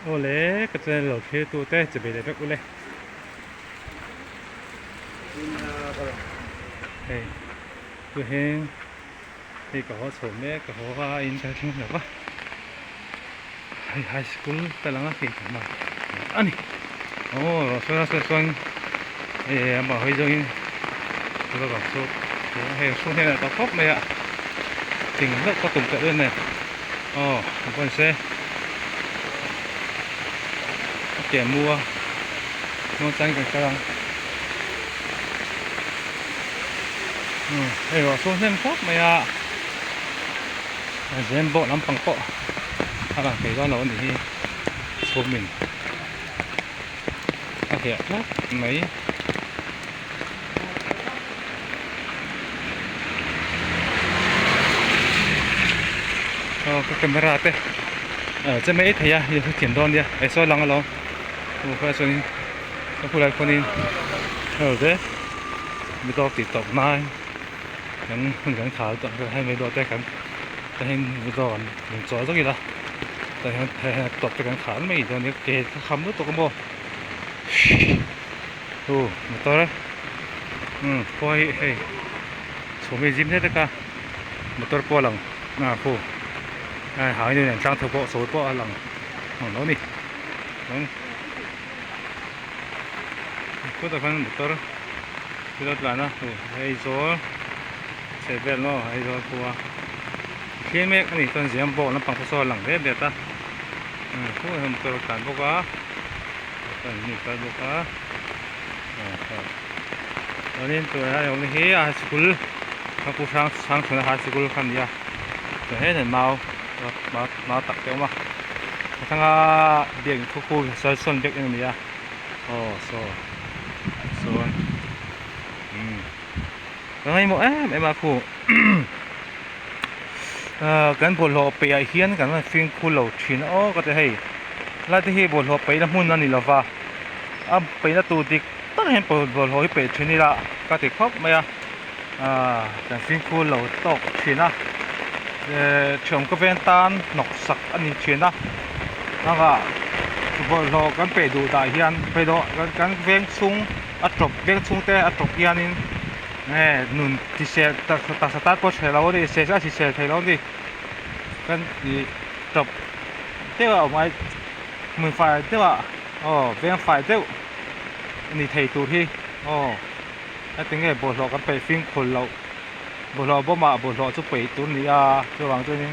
Aw le ka channel lo thlir tu te che bei leh vek ule. Hei chu heng hei ka haw chho mek ka haw a in ka thleng hlauh va hei high school ka lang a khi ka hma a ni aw rawh sawn a sawi chuan hei amah hawi zawngin hei chhung hian a ta khawp mai a thing hlauh ka tum teuh em em aw a pawn se a ke mu a hmun chuan kan kal ang umm hei ruah chhung hnem khawp mai a a zem bawk lampang pawh a lang thei dawn lo a nih hi chhum in a hliah tlat mai. Aw ka camera te che mai thei a hei thiam dawn nia hei sawi lang alawm aw khawiah chuanin ka bulah khuanin hel te mi dawr tih tawp nan kan hun kan khar tawh hei mai dawr te kan tah hian mi dawr an chawl zawk ila tah hian hei hian tawp te kan khar mai dawn nia ke ka kham lutuk a maw. Chu motor umm khua hi hei chhum hi zim hle tak a motor pawh a lang ah khu a hang in an tlang tho pawh sawi pawh a lang ang lo ni khutah khan motor thil a tlan a hei zawl chheh vel maw Aizawl khua thlir mek a nih chuan ziam bawk lampang pawh saw a lang det det a khu motor a tlan bawk a. Kan ni kal bawk a chuanin tunah hian awm hi a sikul a pu hrang hrang chhuna high sikul kha a ni a chuan hetah mau mau tak te a awm a a thlanga biakin khu khu sawi sawn biakin a ni a aw saw sawn umm ka ngaihmawh em em a khu ah kan bawlhhlawh peih ah hian kan rawn fimkhur lo thin a aw ka ti hei helai te hi bawlhhlawh peihna hmun a ni lova a peihna tur dik tak hian bawlhhlawh hi peih thin ila ka ti khawp mai a ah kan fimkhur lo tawk thin a eh thiam ka ven tan hnawk sak a ni thin a bakah bawlhhlawh kan peih duh dah hian kan veng chhung a tawp veng chhung te a tawp hianin. Nge nun tisel taksa tan pawh hre lo a ni se a hrisel thei lo a ni kan tih tawp deuh a awm ai hmun fai deuh ah aw veng fai deuh a ni thei tur hi aw heti nge bawlhhlawh kan peih fimkhur loh bawlhhlawh bawm ah bawlhhlawh chu peih tur a ni a chuvang chuanin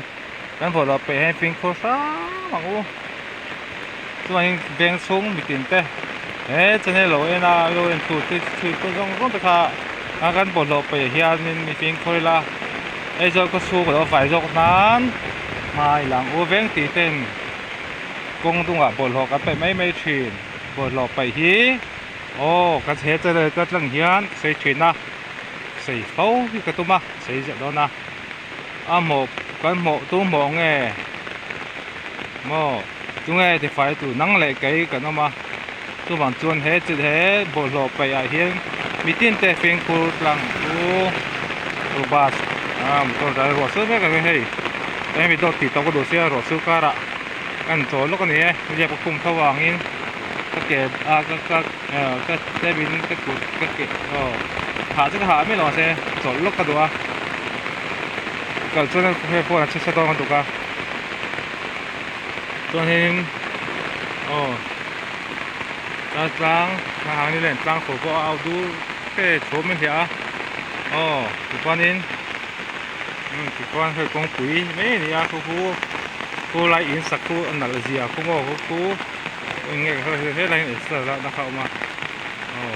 kan bawlhhlawh peih hian fimkhur hrang ang u chuanin veng chhung mitin te he channel lo en a lo en tur te chhui pawh zawng zawng te kha a kan bawlhhlawh peih hianin mi fimkhur ila Aizawl khaw chhung a lo fai zawk nan hmai lang u veng tih ten kawng dungah bawlhhlawh kan peih mai mai thin bawlhhlawh peih hi aw ka he channel ka tlang hian ka sawi thin a sawi fo hi ka tum a sawi ziah dawn a. A hmawh kan hmawh tu hmawh nge maw tunge tifai tu nang leh kei kan awm a chuvang chuan he chi he bawlhhlawh paih ah hian mitin te fimkhur tlang chu chu bus ah motor dai ruah sur vek a ni hei hemi dawt tih tawh ka duh sia ruah sur karah ka han chawl lawk a ni e riak a khum tho vangin ka ke a ka ka ka step in ka kut ka ke aw hah chu ka hah miah lo mahse chawlh lawk ka duh a kal chuan hei phone a chhe chhe dawn lutuk a chuanin aw a tlang a hang ni len tlang tho pawh a au dur fe chhum a hliah a aw tichuanin umm tichuan hei kawngpui mai a ni a khu khu khu lai in sak khu a nalh zia khu maw khu khu. Eng nge ka hre helai hian extra zat na kha a awm a aw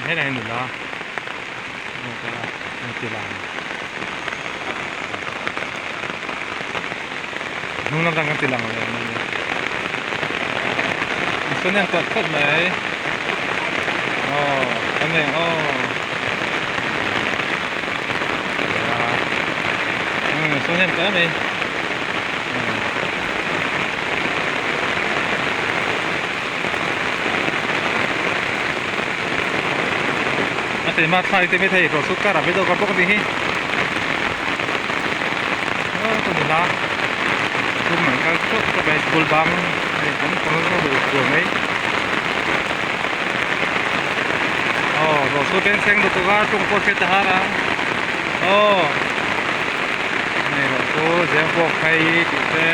helai hian nula an ti lang hnung lam atang kan ti lang leh mai a sawn hian kawt khawp mai aw kan eng aw. Sawn hian tlai mai a keimah thlai te maithei rawh chu kar a video ka bawk a nih hi. hla thum an kal teuh teuh mai school bang a ni tam tak a hmuh tur mai aw ruah chu beng thleng lutuk a tawng pawh hriat a har ang aw hei ruah chu zeng pawh phei tih te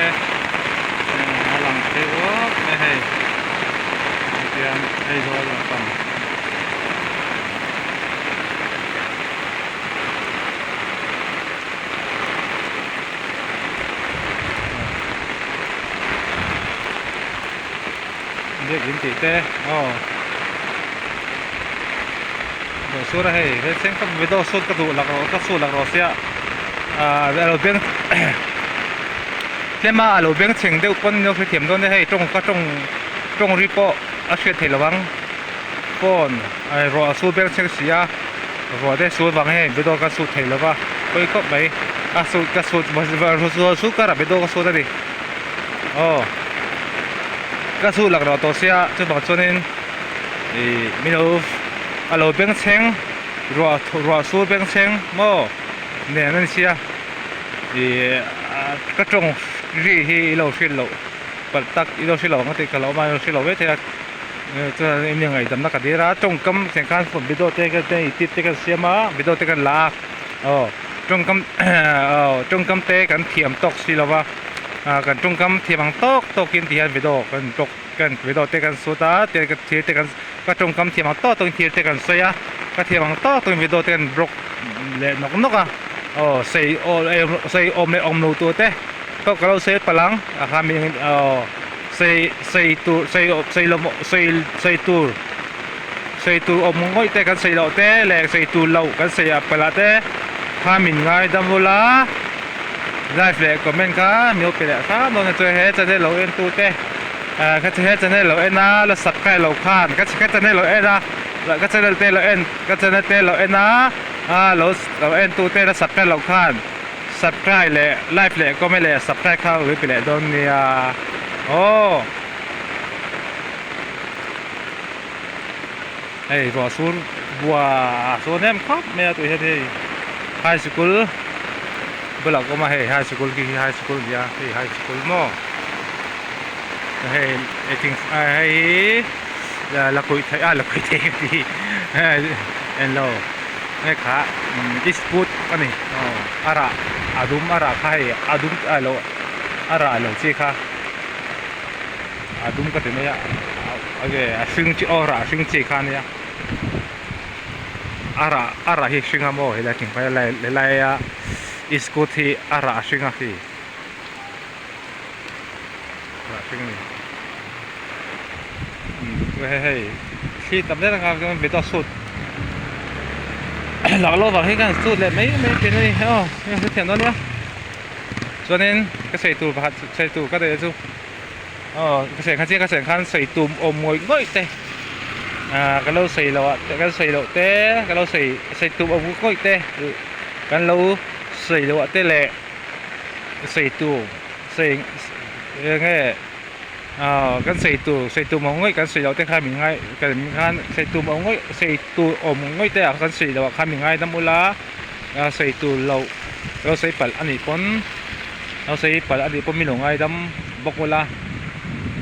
a lang phei uap mai hei tihian Aizawl lampang. Biakin tih te aw dawh sur a hei he thleng ka video shoot ka duh lak rawh ka shoot lak rawh sia ah a lo beng tlem a a lo beng chheng deuh pawn in lo hrethiam dawn nia hei tawng ka tawng tawng ri pawh a hriat theih lovang phone ruah a sur beng chheng si a ruah te sur vang hian video ka shoot thei lova pawi khawp mai a shoot ka shoot shoot karah video ka shoot a ni aw ka shoot lak rawh tawh sia chuvang chuanin ih min lo a lo beng chheng ruah ruah sur beng chheng maw nen a ni sia ih ka tawng ri hi i lo hriat loh palh tak i lo hre lo ang a tih ka lo awm a i lo hre lo ve thei a. Chuan eng nge ngaihdamna ka dir a tawngkam thleng khan video te te i tip te kan siam a video te kan la a aw tawngkam aw tawngkam te kan thiam tawk si lo va ah kan tawngkam thiam ang tawk tawk in ti hian video kan tawk kan video te kan sut a te kan thir te kan ka tawngkam thiam ang tawk tawk in thir te kan sawi a ka thiam ang tawk tawk in video te kan vlog leh nawk nawk a aw sei aw sei awm leh awm lo tur te pawh ka lo sawi palh ang a kha mi aw. Sei sei tur sei sei lo sei sei tur sei tur awm ngawih te kan sei loh te leh sei tur loh kan sei ah palh ah te kha min ngaidam ula like leh comment kha min lo pe leh hram dawn a chuan he channel lo en tu te ah ka he channel lo en a la subscribe lo khan ka ka channel lo en a ka channel te lo en ka channel te lo en a ah lo lo en tu te la subscribe loh khan. Subscribe leh like leh comment leh subscribe kha ui pe leh dawn nia aw. Hei ruah sur bua sawn em khawp mai a tui hian hei high school bulah ka awm a hei high school khi hi high school a nia hei high school maw hei hei hi la kuih theih a la kuih theih ka ti englo. Hei kha isput a ni aw a rah a dum a rah kha hei a dum a lo a rah lo chi kha a dum ka ti mai a enge a hring chi aw rah hring chi kha ania a rah a rah hi hring a maw helai thing lai helaia iskut hi a rah hring a khi rah hring a ni hei hei thli tam deuh ang chuan video shoot lak loh vang hi khan shoot leh mai mai thin a ni aw hei a thiam dawn nia chuanin ka sawi tur pakhat sawi tur ka neih chu aw ka sawi khan chiang ka sawi khan sawi tum awm ngawih ngawih te ah ka lo sawi loh ah te kan sawi loh te ka lo sawi sawi tum awm ngawih te kan lo sawi loh ah te leh sawi tur sawi eng nge ah kan sawi tur sawi tur awm ngawih kan sawi loh te khan min ngai kan khan sawi tur awm ngawih sawi tur awm ngawih te ah kan sawi loh ah khan min ngaidam ula ah sawi tur loh lo sawi palh a nih pawn lo sawi palh a nih pawn min lo ngaidam bawk ula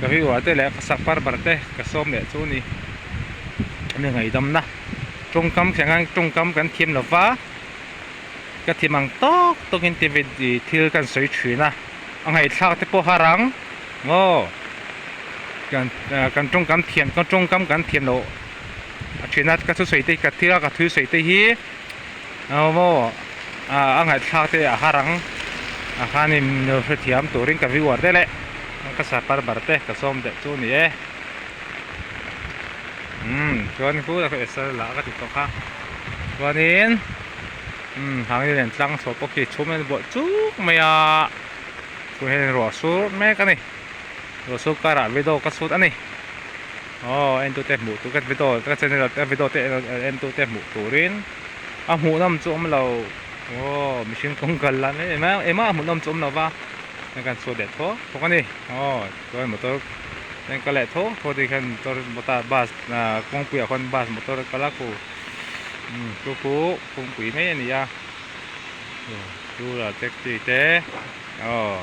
ka viewer te leh ka subscriber te ka sawm leh chu a ni a ni ngaihdamna tawngkam thleng tawngkam kan thiam lova. Ka thim ang tawk tawk in ti thil kan sawi thin a, a ngaihthlak te pawh har ang maw kan kan tawngkam thiam kan tawngkam kan thiam loh a thin a ka thusawi te ka thil a ka thusawi te hi maw a ngaihthlak te a har ang a khanin min hrethiam turin ka viewer te leh ka subscriber bar te ka sawm deuh chu a ni e umm chuan khu la ka ti tawh kha chuanin. Umm hangin nen tlang chho pawh khi chhum hian buah chuk mai a chu hian ruah sur mek a ni ruah sur karah video ka chhut a ni aw en tute hmuh tur ka video ka channel ah video te en tute hmuh turin a hmuh nawm chu awm lo aw mihring kawng kal lai mai eng engmah a hmuh nawm chu awm lo va hei kan chhut leh thawk thawk a ni aw chuan motor te an kal leh thawk thawk ti khan motor bus ah kawngpui ah khawn bus motor a kal a khu. Umm chu chu kawngpui mai a ni a chu lah taxi te Aw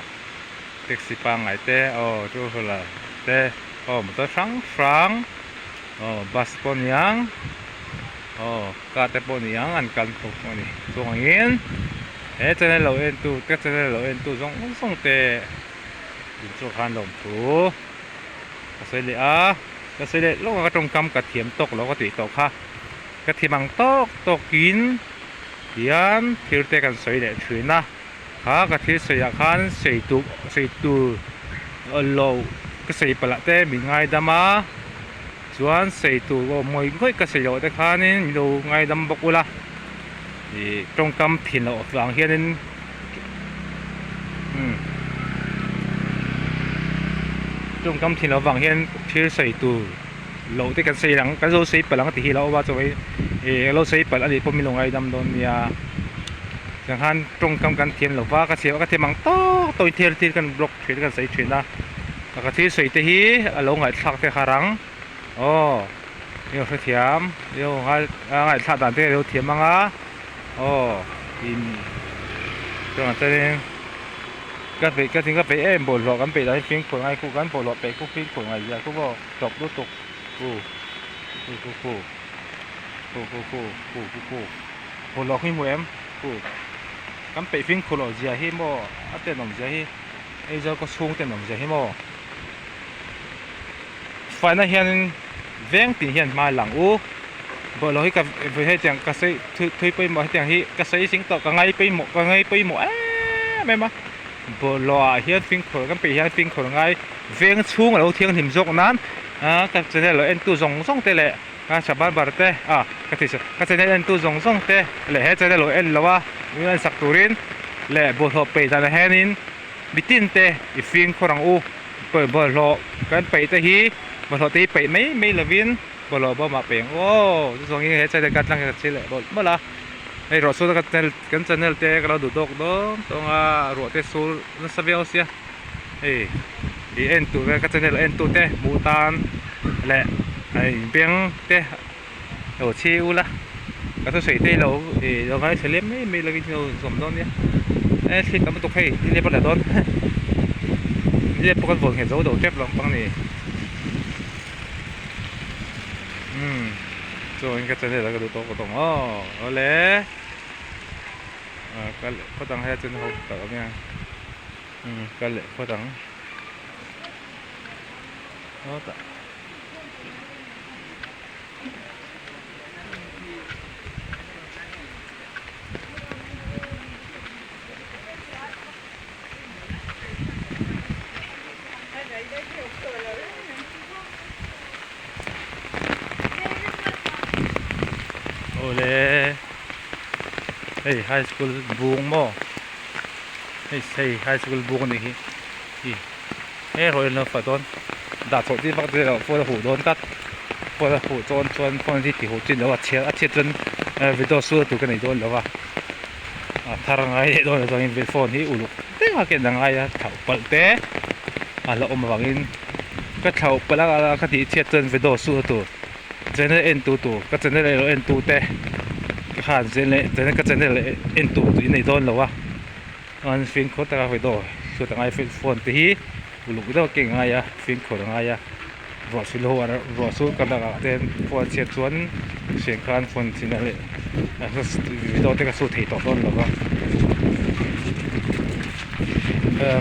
taxi pangngai te aw two wheeler te aw motor hrang hrang aw bus pawh a ni ang aw car te pawh a ni ang an kal bawk a ni chuangin he channel lo en tu ka channel lo en tu zawng zawng te inchhuak khan lawmthu ka sawi leh a ka sawi leh lawk a ka tawngkam ka thiam tawk lo ka tih tawh kha ka thiam ang tawk tawkin hian thil te kan sawi leh thin a. Kha ka thil sawi ah khan sawi tur sawi tur lo ka sawi palh ah te min ngaidam a chuan sawi tur aw ngawih ngawih ka sawi loh te khanin min lo ngaidam bawk ula ih tawngkam thin loh avang hianin umm tawngkam thin loh avang hian thil sawi tur loh te kan sawi ang kan lo sawi palh ang tih hi a lo awm a chuan ih lo sawi palh anih pawh min lo ngaidam dawn nia tiang khan tawngkam kan thiam lo va ka chhiah ka thiam ang tawk tawk in thil thil kan block thin kan sawi thin a ka thil sawi te hi a lo ngaihthlak te kha rang aw ilo hrethiam ilo a ngaihthlak dan te ilo thiam ang a aw in chuan chuanin ka peih ka ka peih em bawlhhlawh kan peih dan hi fimkhur ngai khu kan bawlhhlawh peih khu fimkhur ngai zia khu maw tawp lutuk khu khu khu khu khu khu khu khu khu khu bawlhhlawh khi hmu em khu kan peih fimkhur loh zia hi maw a tenawm zia hi Aizawl khaw chhung tenawm zia hi maw faina hianin veng tin hian hma lang u bawlhhlawh hi ka hetiang ka sawi thui pawimawh hetiang hi ka sawi zing tawh ka ngai pawimawh ka ngai pawimawh em em a bawlhhlawh ah hian fimkhur kan peih hian fimkhur ngai veng chhung a lo thianghlim zawk nan ah ka channel lo en tu zawng zawng te leh ka tha bar te ah ka ti ka channel en tu zawng zawng te leh he channel lo en lo a min en sak turin leh bawlhhlawh peih dan ah hianin mitin te i fimkhur ang u bawlhhlawh kan peih te hi bawlhhlawh te hi peih mai mai lovin bawlhhlawh bawmah peih ang u aw chu zawngin he channel ka tlang hian ka chhi leh mawlh mawlh a hei ruah sur kan channel te ka lo duh tawk dawn tawng a ruah te sur nasa viau sia hei ih en tur ka channel en tu te hmuh tan leh hei beng te lo chhi ula ka thusawi te lo ih lo ngaithla lem mai mai lovin lo zawm dawn nia e thli tam lutuk hei nilep a la dawn nilep pawh kan vawn nghet zo lo tep lo ang ni umm chuan ka channel a ka duh tawk tawk aw awle ah kal leh phawt ang hei chuan ho tak awm nia umm kal leh phawt ang sawtah. Awle hei high school bung maw hei hei high school bung anih hi ih he rawih an lo fa dawn dah chhoh tir vak te loh phone a huh dawn tlat phone a huh chuan chuan phone hi ti huh chin lo a chhiat a chhiat chuan video sur tur ka nei dawn lo a. A thar ngai leh dawn atangin phone hi uluk deuh a ken a ngai a thlauh palh te a la awm avangin ka thlauh palh a ka tih chhiat chuan video suh tur channel en tu tur ka channel erawh en tu te ka khan channel ka channel en tur tih a nei dawn lo a chuan fimkhur taka video shoot a ngai phone te hi uluk deuh a ken a ngai a fimkhur a ngai a ruah sul ho ruah sul ka lakah te phone a chhiat chuan hriang khan phone chin a leh video te ka shoot thei tawh dawn lo va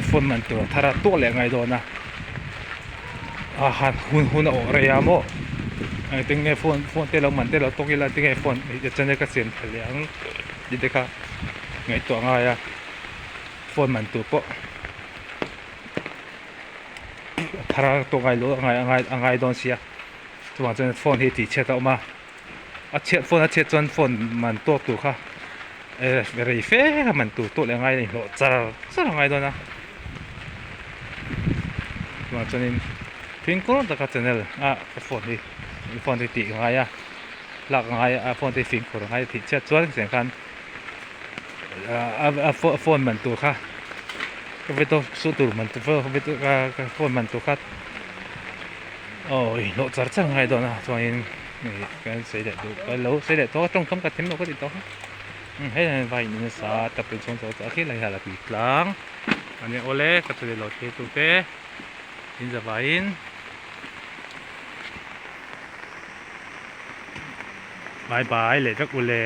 phone man tur a thar a tuak leh a ngai dawn a a han hun hun a awh rei a maw engtin nge phone phone te lo man te lo tawk ila tinge phone channel ka siam tha leh ang tih te kha ngaihtuah a ngai a phone man tur pawh. Thar a tawk ngai lo a ngai a ngai a ngai dawn sia chuvang chuan phone hi tih chhiat a awm a a chhiat phone a chhiat chuan phone man tawk tur kha eh rei fe a man tur tawk leh a ngai a inhlawh char char a ngai dawn a chuvang chuanin fimkhur taka channel a ka phone hi phone hi tih a ngai a lak a ngai a phone te hi fimkhur a ngai a tih chhiat chuan hetiang khan. A phone man tur kha ka video su tur man tur ka phone man tur kha aw hlawh char char ngai dawn a chuanin kan sawi leh duh ka lo sawi leh tawh a tawngkam ka them lo ka ti tawh a hei vai in nasa tapui chhung chho chah khi lai hian a tui tlang. Ani awle ka ti leh lo thlir tute in zavaiin. Bye bye leh vek ule.